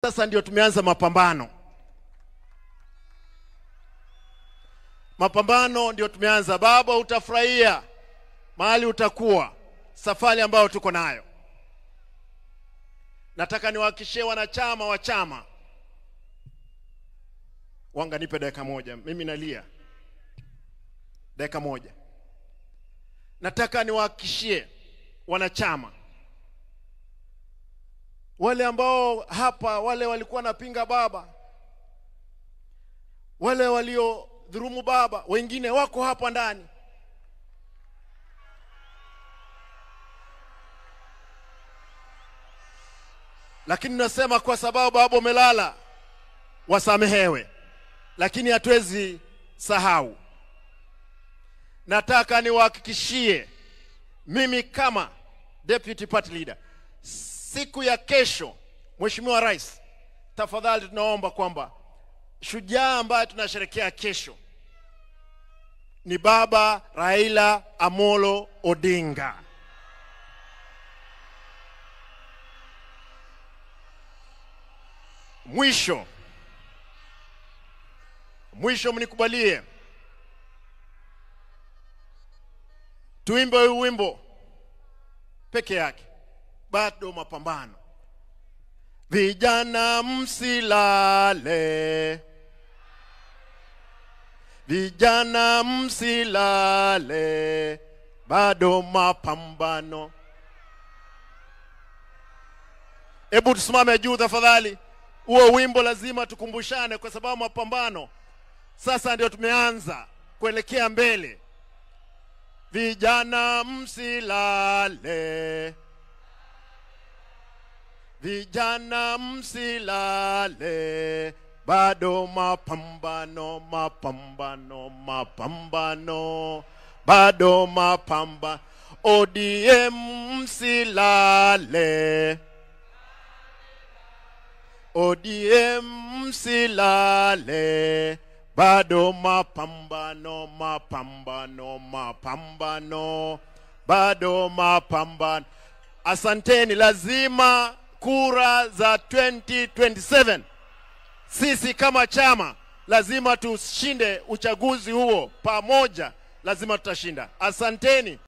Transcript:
Sasa ndio tumeanza mapambano. Mapambano ndio tumeanza. Baba, utafurahia mahali utakuwa, safari ambayo tuko nayo. Nataka niwahakikishie wanachama wa chama. Wanga, nipe dakika moja, mimi nalia. Dakika moja. Nataka niwahakikishie wanachama wale ambao hapa, wale walikuwa wanapinga baba, wale walio dhurumu baba, wengine wako hapa ndani. Lakini nasema kwa sababu baba umelala, wasamehewe. Lakini hatuwezi sahau. Nataka niwahakikishie mimi kama deputy party leader, siku ya kesho, Mheshimiwa Rais, tafadhali tunaomba kwamba shujaa ambaye tunasherehekea kesho ni Baba Raila Amolo Odinga. Mwisho mnikubalie tuimbe huu wimbo peke yake. Bado mapambano. Vijana msilale, vijana msilale, bado mapambano. Hebu tusimame juu tafadhali. Huo wimbo lazima tukumbushane, kwa sababu mapambano sasa ndio tumeanza kuelekea mbele. Vijana msilale, vijana msilale, bado mapambano, mapambano, mapambano, bado mapambano. ODM msilale, ODM msilale, bado mapambano, mapambano, mapambano, bado mapambano. Asanteni. Lazima kura za 2027 sisi kama chama lazima tushinde uchaguzi huo pamoja, lazima tutashinda. Asanteni.